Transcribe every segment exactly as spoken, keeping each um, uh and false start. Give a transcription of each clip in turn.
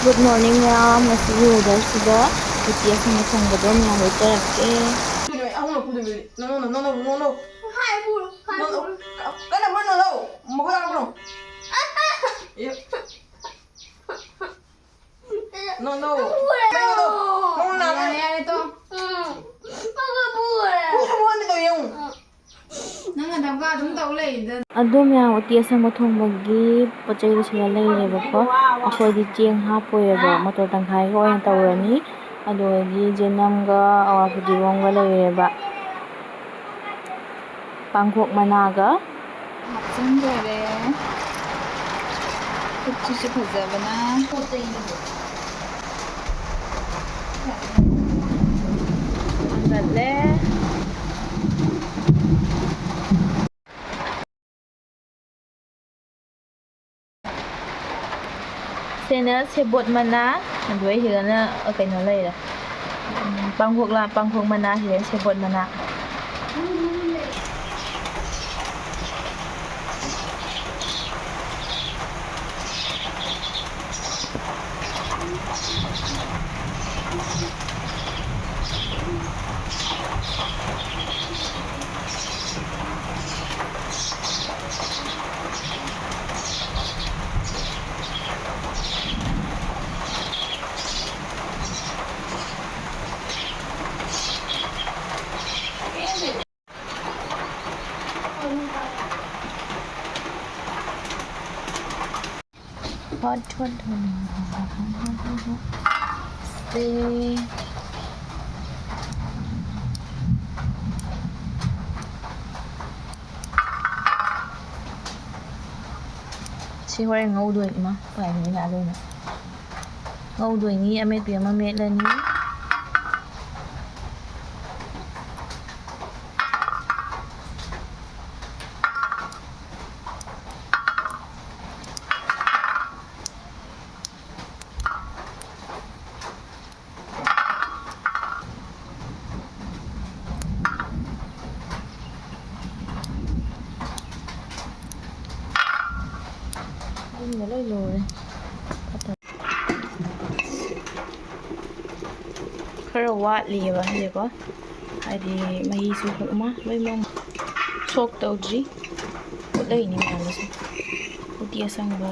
Good morning, ꯃꯌꯥꯝ꯫ ꯉꯁꯤꯒꯤ weatherꯁꯤꯗ ꯎꯇꯤ ꯑꯁꯪꯕ ꯊꯣꯡꯕꯗꯣ ꯃꯌꯥꯝ ꯎꯠꯆꯔꯛꯀꯦ꯫ No, no, no, no, no, no. No, no. Kana, no, no, no. Mako na, no. No, no. ꯌꯥꯔꯦ, ꯌꯥꯔꯦ, ꯇꯣ꯫ ꯅꯪ ꯑꯗꯨꯝ ꯀꯥ ꯑꯗꯨꯝ ꯇꯧ ꯂꯩꯗ꯫ ꯑꯗꯣ ꯃꯌꯥꯝ, ꯎꯇꯤ ꯑꯁꯪꯕ ꯊꯣꯡꯕꯒꯤ ꯄꯣꯠ ꯆꯩ ꯂꯣꯏꯁꯤꯜꯂ ꯂꯩꯔꯦꯕꯀꯣ꯫ ꯑꯩꯈꯣꯏꯗꯤ ꯆꯦꯡ ꯍꯥꯞꯄꯣꯏꯕ, ꯃꯣꯇꯣꯔ ꯇꯪꯈꯥꯏꯒ ꯑꯣꯏꯅ ꯇꯧꯔꯅꯤ꯫ ꯑꯗꯨꯗꯒꯤ ꯆꯅꯝꯒ ꯑꯋꯥ ꯐꯗꯤꯒꯣꯝꯒ ꯂꯩꯔꯦꯕ꯫ ꯄꯥꯡꯈꯣꯛ ꯃꯅꯥꯒ꯫ ꯍꯥꯞꯆꯤꯟꯖꯔꯦ꯫ ꯈꯨꯠꯁꯤꯁꯨ ꯐꯖꯕꯅ꯫ ꯊꯥꯡꯒꯠꯂꯦ꯫ ꯁꯤꯅ ꯁꯦꯕꯣꯠ ꯃꯅꯥ, ꯑꯗꯨꯒ ꯁꯤꯗꯅ ꯀꯩꯅꯣ ꯂꯩꯔꯦ, ꯎꯝ, ꯄꯥꯡꯈꯣꯛꯂꯥ, ꯄꯥꯡꯈꯣꯛ ꯃꯅꯥ, ꯁꯤꯗꯅ ꯁꯦꯕꯣꯠ ꯃꯅꯥ꯫ ꯍꯣꯠ, ꯍꯣꯠ, ꯍꯣꯠ꯫ ꯁꯦ꯫ ꯁꯤ ꯍꯣꯔꯦꯟ ꯉꯧꯗꯣꯏꯅꯤ, ꯏꯃꯥ꯫ ꯄꯥꯏꯕꯅꯤꯅ ꯑꯗꯨꯅ꯫ ꯉꯧꯗꯣꯏꯅꯤ, ꯑꯃꯦꯠꯄꯤ ꯑꯃ ꯃꯦꯠꯂꯅꯤ꯫ ꯌꯨꯝꯗ ꯂꯣꯏ ꯂꯣꯏꯔꯦ꯫ ꯈꯔ ꯋꯥꯠꯂꯤꯑꯕ ꯍꯧꯖꯤꯛꯀꯣ, ꯍꯥꯏꯗꯤ ꯃꯍꯤꯁꯨ ꯑꯃ ꯂꯣꯏꯅꯃꯛ ꯁꯣꯛ ꯇꯧꯗ꯭ꯔꯤ꯫ ꯎꯠꯂꯛꯏꯅꯤ ꯃꯌꯥꯝꯅꯁꯨ꯫ ꯎꯇꯤ ꯑꯁꯪꯕ꯫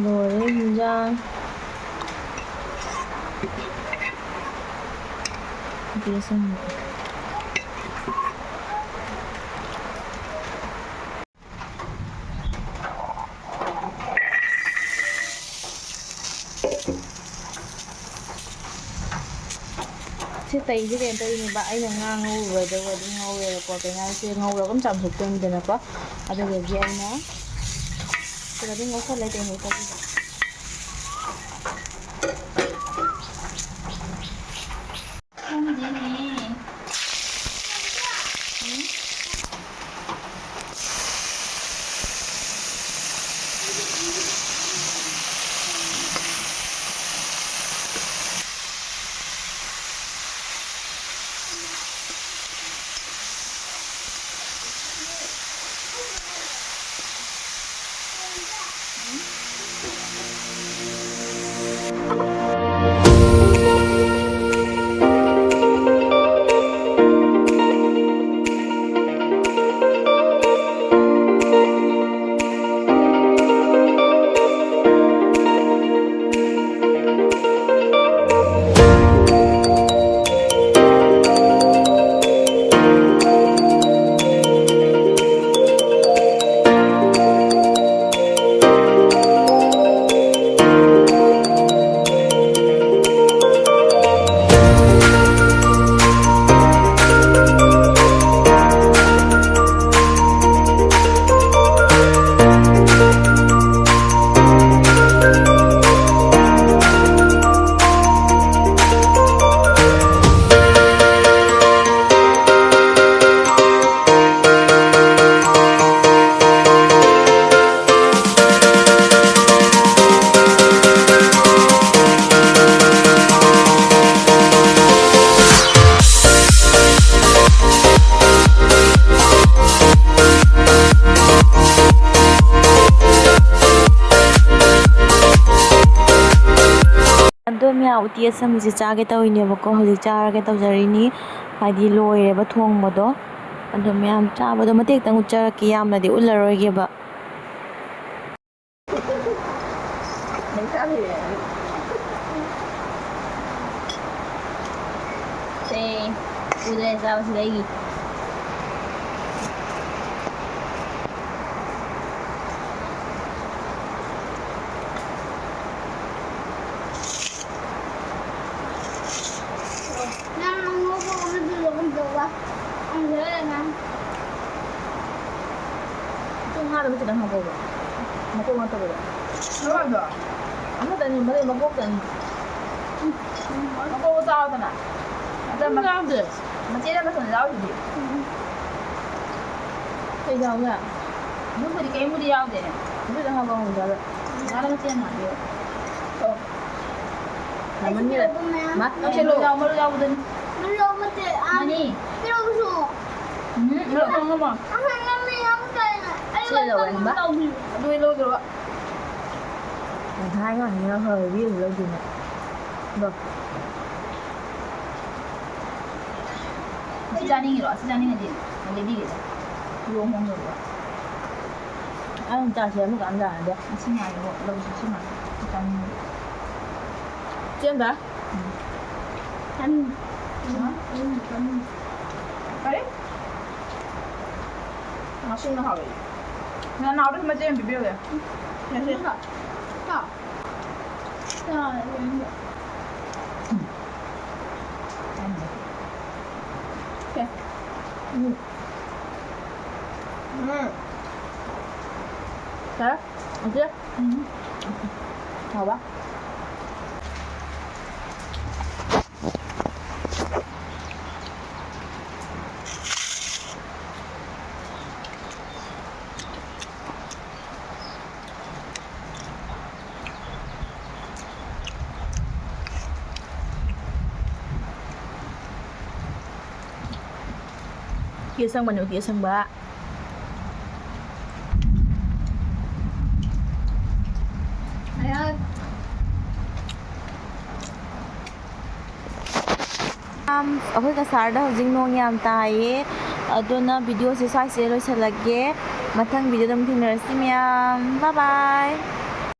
ꯂꯣꯏꯔꯦ ꯍꯤꯟꯖꯥꯡ꯫ ꯕꯦꯁꯣꯟ꯫ ꯁꯤ ꯇꯩꯁꯦ ꯀꯩꯅꯣ ꯇꯧꯔꯤꯅꯦꯕ, ꯑꯩꯅ ꯉꯥ ꯉꯧꯔꯨꯔꯗꯕ ꯑꯗꯨꯝ ꯉꯧꯔꯦꯕꯀꯣ꯫ ꯀꯩꯅꯣ ꯍꯥꯏꯁꯦ, ꯉꯧꯔꯒ ꯑꯗꯨꯝ ꯆꯥꯝꯊꯣꯛꯇꯣꯏꯅꯤꯗꯅꯀꯣ꯫ ꯑꯗꯨꯗꯒꯤ ꯑꯩꯅ ꯁꯤꯗ ꯑꯗꯨꯝ ꯉꯧꯁꯜꯂꯦ ꯀꯩꯅꯣ ꯇꯧꯔꯤꯁꯦ꯫ ꯈꯪꯗꯦꯅꯦ꯫ ꯑꯗꯣ ꯃꯌꯥꯝ, ꯎꯇꯤ ꯑꯁꯪꯕꯁꯦ ꯆꯥꯒꯦ ꯇꯧꯔꯤꯅꯦꯕꯀꯣ꯫ ꯍꯧꯖꯤꯛ ꯆꯥꯔꯒꯦ ꯇꯧꯖꯔꯤꯅꯤ꯫ ꯍꯥꯏꯗꯤ ꯂꯣꯏꯔꯦꯕ ꯊꯣꯡꯕꯗꯣ꯫ ꯑꯗꯣ ꯃꯌꯥꯝ ꯆꯥꯕꯗꯣ ꯃꯇꯦꯛꯇꯪ ꯎꯠꯆꯔꯛꯀꯦ, ꯌꯥꯝꯅꯗꯤ ꯎꯠꯂꯔꯣꯏꯒꯦꯕ꯫ ꯎꯗ꯭ꯔꯦ ꯆꯥꯕꯁꯤꯗ ꯑꯩꯒꯤ꯫ ꯅꯪ ꯑꯉꯧꯕ ꯑꯃꯗꯨ ꯂꯧꯒꯨꯝ ꯇꯧꯕ꯫ ꯈꯪꯗ꯭ꯔꯦ ꯅꯪ꯫ ꯄꯨꯡ ꯃꯉꯥꯗ ꯈꯤꯇꯪ ꯍꯥꯞꯄꯧꯕ꯫ ꯃꯀꯣꯛ ꯅꯠꯇꯕꯗ꯫ ꯂꯣꯏꯔꯕꯣ? ꯑꯃꯗꯅꯤ, ꯃꯔꯩ ꯃꯀꯣꯛꯇꯅꯤ꯫ ꯃꯀꯣꯛ ꯆꯥꯎꯗꯅ꯫ ꯑꯗ ꯃ-, ꯌꯥꯎꯗꯦ꯫ ꯃꯆꯦꯠ ꯑꯃ ꯊꯝꯅ ꯌꯥꯎꯔꯤꯗꯨꯗꯤ꯫ ꯀꯩ ꯌꯥꯎꯒꯦ? ꯑꯗꯨꯕꯨꯗꯤ ꯀꯩꯝꯕꯨꯗꯤ ꯌꯥꯎꯗꯦꯅꯦ꯫ ꯑꯗꯨꯗ ꯍꯥꯞꯄ ꯍꯧꯖꯤꯛ꯫ ꯃꯥꯅ ꯃꯆꯦꯠ ꯑꯃ ꯍꯥꯞꯄꯤꯔꯣ꯫ ꯑꯣ꯫ ꯌꯥꯝꯃꯟꯈ꯭ꯔꯦ꯫ ꯃꯥ, ꯃꯔꯨ ꯌꯥꯎ-, ꯃꯔꯨ ꯌꯥꯎꯕꯗꯨꯅꯤ꯫ ꯃꯔꯨ ꯌꯥꯎꯕ ꯅꯠꯇꯦ, ꯑꯥ, ꯃꯅꯤ꯫ ꯄꯤꯔꯛꯑꯣꯁꯨ꯫ ꯎꯝ, ꯃꯔꯨ ꯌꯥꯎꯕ꯫ ꯑꯍꯥꯟ ꯅꯝꯃꯦ ꯌꯥꯎꯕ ꯇꯥꯏꯅ꯫ ꯑꯩ ꯁꯤ ꯂꯧꯔꯦ, ꯃꯇꯝ ꯍꯟꯕ꯫ ꯇꯧꯕꯤꯌꯨ꯫ ꯑꯗꯨ ꯑꯩ ꯂꯧꯗ꯭ꯔꯕ꯫ ꯉꯁꯥꯏ ꯉꯥꯡꯉꯤꯅ ꯐꯔꯗꯤ ꯑꯃꯨꯛ ꯂꯧꯗꯣꯏꯅꯦ꯫ ꯑꯗꯣ꯫ ꯑꯁꯤ ꯆꯥꯅꯤꯡꯉꯤꯔꯣ? ꯑꯁꯤ ꯆꯥꯅꯤꯡꯉꯗꯤ ꯂꯩꯕꯤꯒꯦ꯫ ꯌꯣꯡ ꯍꯣꯡꯗꯣꯛꯑꯣ꯫ ꯑꯩ ꯆꯥꯁꯦ ꯑꯃꯒ ꯑꯃ ꯆꯥꯅꯗꯦ꯫ ꯑꯁꯤ ꯉꯥꯏꯔꯦꯀꯣ, ꯂꯧꯁꯤ ꯁꯤ ꯉꯥꯏꯔꯦ꯫ ꯑꯁꯤ ꯆꯥꯅꯤꯡꯉꯤ꯫ ꯆꯦꯟꯕ? ꯎꯝ꯫ ꯆꯥꯅꯤꯡꯉꯤ꯫ ꯍꯥ? ꯆꯥꯅꯤꯡꯉꯤ, ꯆꯥꯅꯤꯡꯉꯤ꯫ ꯀꯔꯤ? ꯉꯥꯁꯤꯡꯅ ꯍꯥꯎꯋꯦ꯫ ꯅꯅꯥꯎꯗꯁꯨ ꯃꯆꯦꯠ ꯑꯃ ꯄꯤꯕꯤꯌꯨꯗ꯫ ꯉꯁꯤ꯫ ꯍꯥ? ꯍꯥ? ꯍꯥ? ꯁꯦ꯫ ꯎꯝ꯫ ꯎꯝ꯫ ꯌꯥꯔꯦ? ꯎꯝ꯫ ꯍꯥꯎꯕ? ꯎꯇꯤ ꯑꯁꯪꯕꯅꯦ, ꯎꯇꯤ ꯑꯁꯪꯕ꯫ ꯑꯝ, ꯑꯩꯈꯣꯏ ꯀꯁꯥꯔꯗ ꯍꯧꯖꯤꯛ ꯅꯣꯡ ꯌꯥꯝ ꯇꯥꯏꯌꯦ, ꯑꯗꯨꯅ ꯚꯤꯗꯤꯑꯣꯁꯦ ꯁ꯭ꯋꯥꯏꯁꯤꯗ ꯂꯣꯏꯁꯤꯜꯂꯒꯦ꯫ ꯃꯊꯪ ꯚꯤꯗꯤꯑꯣꯗ ꯑꯃꯨꯛ ꯊꯦꯡꯅꯔꯁꯤ ꯃꯌꯥꯝ꯫ Bye bye꯫